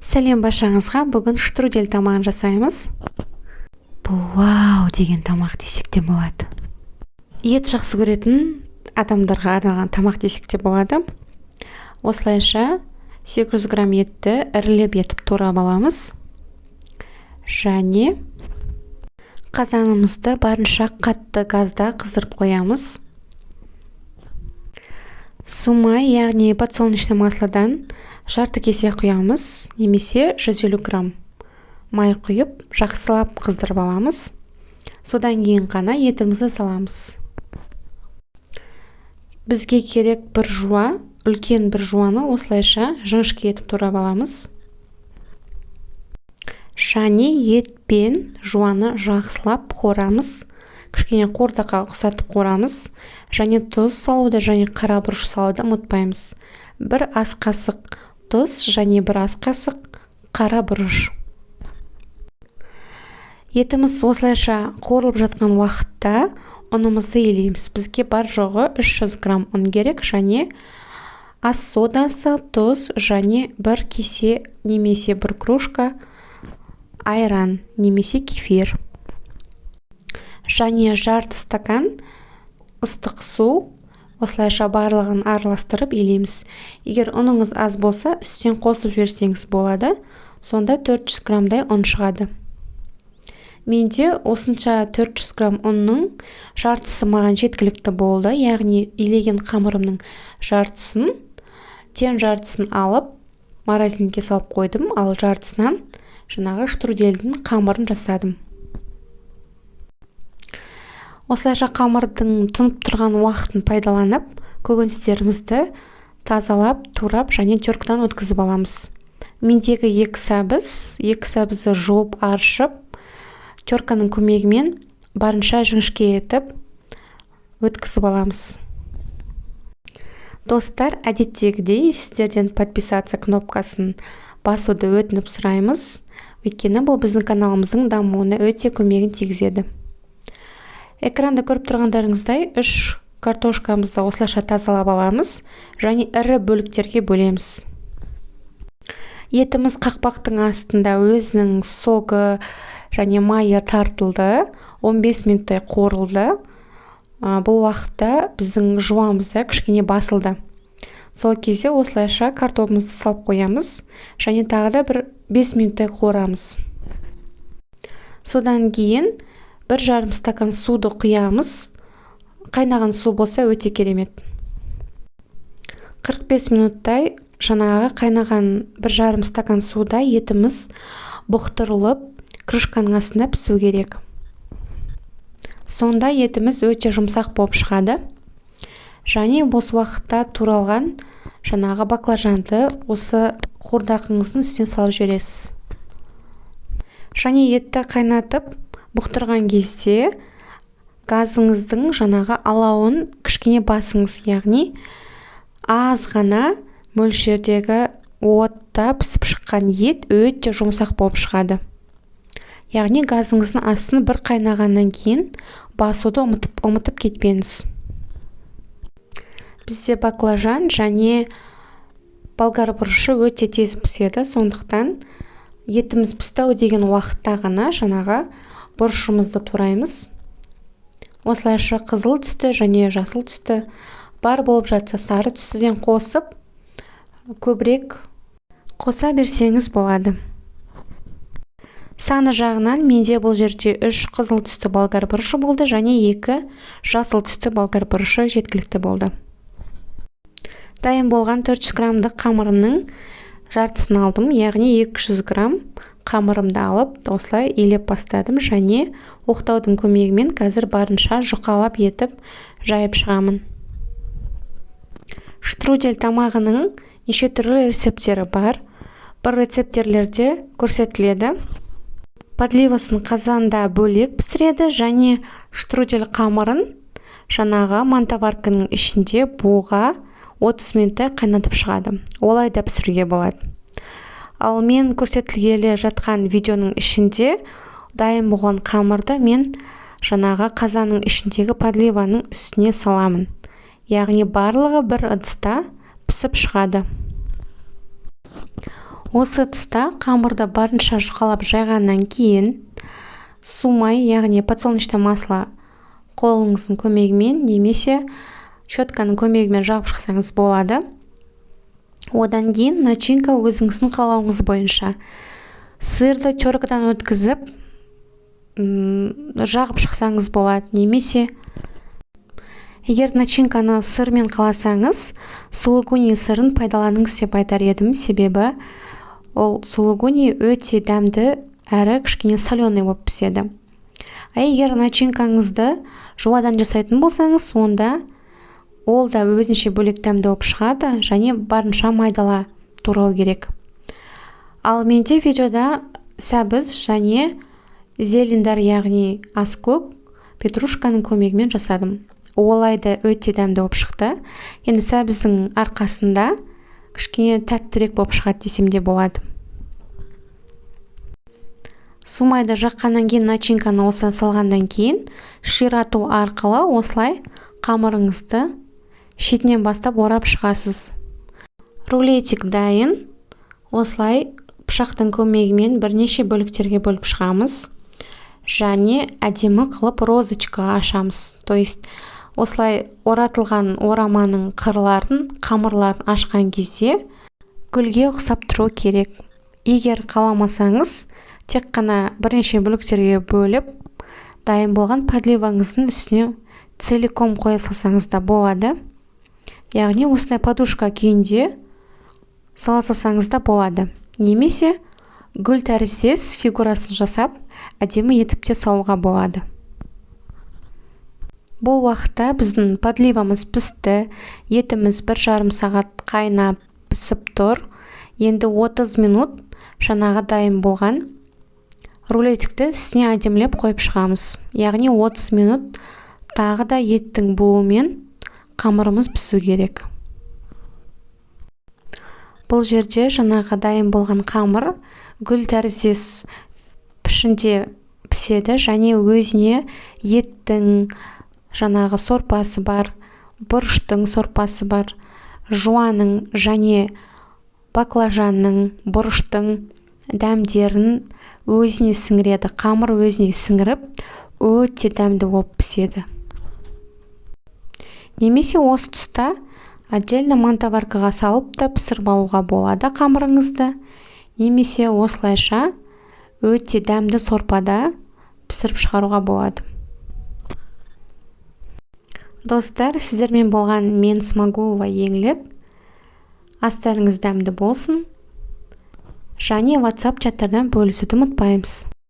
Сәлем баршаңызға! Бүгін штрудель тамағын жасаймыз. Бұл вау деген тамақ десек те болады. Ет жақсы көретін адамдарға арналған тамақ десек те болады. Осылайша 800 грамм етті ірілеп етіп турап аламыз және қазанымызды барынша қатты газда қыздырып қоямыз. Сумай, яғни подсолнечный маслодан жарты кесе құямыз немесе 150 грамм май құйып, жақсылап қыздырып аламыз. Содан кейін ғана етімізді саламыз. Бізге керек бір жуа, үлкен бір жуаны осылайша жіңішке етіп турап аламыз және ет пен жуаны жақсылап қуырамыз, кішкене қуырдаққа ұқсатып қуырамыз. Және тұз салуды және қара бұрыш салуды ұмытпаймыз. Бір ас қасық тұз және бір ас қасық қара бұрыш. Етіміз осылайша қуырылып жатқан уақытта ұнымызды елейміз. Бізге бар жоғы 300 грамм ұн керек және ас содасы, тұз және бір кесе немесе бір кружка айран немесе кефир және жарты стакан ыстық су. Осылайша барлығын араластырып елейміз. Егер ұныңыз аз болса, үстен қосып жіберсеңіз болады. Сонда 400 граммдай ұн шығады. Менде осынша 400 грамм ұнның жартысы маған жеткілікті болды, яғни илеген қамырымның жартысын, тең жартысын алып, морозильникке салып қойдым, ал жартысынан жаңағы штрудельдің қамырын жасадым. Осылайша қамырдың тұнып тұрған уақытын пайдаланып, көкөністерімізді тазалап, турап және теркадан өткізіп аламыз. Мендегі екі сәбіз, екі сәбізді жуып, аршып, терканың көмегімен барынша жіңішке етіп өткізіп аламыз. Достар, әдеттегідей сіздерден подписаться кнопкасын басуды өтініп сұраймыз, өйткені бұл біздің каналымыздың дамуына өте көмегін тигізеді. Экранда көріп тұрғандарыңыздай, үш картошкамызды осылайша тазалап аламыз және ірі бөліктерге бөлеміз. Етіміз қақпақтың астында өзінің согы және майы тартылды, 15 минуттай қуырылды. Бұл уақытта біздің жуамыз да кішкене басылды. Сол кезде осылайша картобымызды салып қоямыз және тағы да бір 5 минуттай қуырамыз. Содан кейін 1,5 стакан суды құямыз. Қайнаған су болса, өте керемет. 45 минуттай жаңағы қайнаған 1,5 стакан суда етіміз бұқтырылып, крышканың астында пісу керек. Сонда етіміз өте жұмсақ болып шығады. Және бос уақытта туралған жаңағы баклажанды осы қуырдақыңыздың үстіне салып жібересіз. Және етті қайнатып бұқтырған кезде газыңыздың жаңағы алауын кішкене басыңыз, яғни аз ғана мөлшердегі отта пісіп шыққан ет өте жұмсақ болып шығады. Яғни газыңыздың астын бір қайнағаннан кейін басуды ұмытып кетпеңіз. Бізде баклажан және болгар бұрышы өте тез піседі, сондықтан етіміз пісті ау деген уақытта ғана жаңағы бұрышымызды тураймыз. Осылайша қызыл түсті және жасыл түсті, бар болып жатса, сары түстіден қосып, көбірек қоса берсеңіз болады. Саны жағынан менде бұл жерде үш қызыл түсті болгар бұрышы болды және екі жасыл түсті болгар бұрышы жеткілікті болды. Дайын болған 400 граммдық қамырымның жартысын алдым, яғни 200 грамм қамырымды алып, осылай илеп бастадым және оқтаудың көмегімен қазір барынша жұқалап етіп жайып шығамын. Штрудель тамағының неше түрлі рецепттері бар. Бір рецептерлерде көрсетіледі, подливасын қазанда бөлек пісіреді және штрудель қамырын жаңағы мантоварканың ішінде буға 30 минуттай қайнатып шығады. Олай да пісіруге болады. Ал мен көрсетілгелі жатқан видеоның ішінде дайын болған қамырды мен жаңағы қазанның ішіндегі подливаның үстіне саламын, яғни барлығы бір ыдыста пісіп шығады. Осы тұста қамырды барынша жұқалап жайғаннан кейін сумай, яғни подсолнечное масло, қолыңыздың көмегімен немесе щетканың көмегімен жағып шықсаңыз болады. Одан кейін начинка өзіңіздің қалауыңыз бойынша: сырды теркадан өткізіп, жағып шықсаңыз болады немесе егер начинканы сырмен қаласаңыз, сулугуни сырын пайдаланыңыз деп айтар едім, себебі ол сулугуни өте дәмді әрі кішкене соленый болып піседі. А егер начинкаңызды жуадан жасайтын болсаңыз, онда ол да өзінше бөлек дәмді болып шығады және барынша майдала турау керек. Ал менде видеода сәбіз және зеленьдар, яғни аскөк, петрушканың көмегімен жасадым. Олай да өте дәмді болып шықты. Енді сәбіздің арқасында кішкене тәттірек болып шығады десем де болады. Сумайды жаққаннан кейін, начинканы осылай салғаннан кейін, ширату арқылы осылай қамырыңызды шетінен бастап орап шығасыз. Рулетик дайын. Осылай пышақтың көмегімен бірнеше бөліктерге бөліп шығамыз және әдемі қылып розочка ашамыз. То есть осылай оратылған ораманың қырларын, қамырларын ашқан кезде гүлге ұқсап тұру керек. Егер қаламасаңыз, тек қана бірнеше бөліктерге бөліп, дайын болған подливаңыздың үстіне целиком қоя салсаңыз да болады, яғни осындай подушка күйінде сала салсаңыз да болады немесе гүл тәріздес фигурасын жасап, әдемі етіп те салуға болады. Бұл уақытта біздің подливамыз пісті, етіміз 1,5 сағат қайнап, пісіп тұр. Енді 30 минут жаңағы дайын болған рулетикті үстіне әдемілеп қойып шығамыз, яғни 30 минут тағы да еттің буымен қамырымыз пісу керек. Бұл жерде жаңағы дайын болған қамыр гүл тәріздес пішінде піседі және өзіне еттің жаңағы сорпасы бар, бұрыштың сорпасы бар, жуаның және баклажанның, бұрыштың дәмдерін өзіне сіңіреді. Қамыр өзіне сіңіріп, өте дәмді болып піседі. Немесе осы тұста отдельно мантоваркаға салып та пісіріп алуға болады қамырыңызды немесе осылайша өте дәмді сорпада пісіріп шығаруға болады. Достар, сіздермен болған мен, Смагулова Еңлік. Астарыңыз дәмді болсын және WhatsApp чаттардан бөлісуді ұмытпаймыз.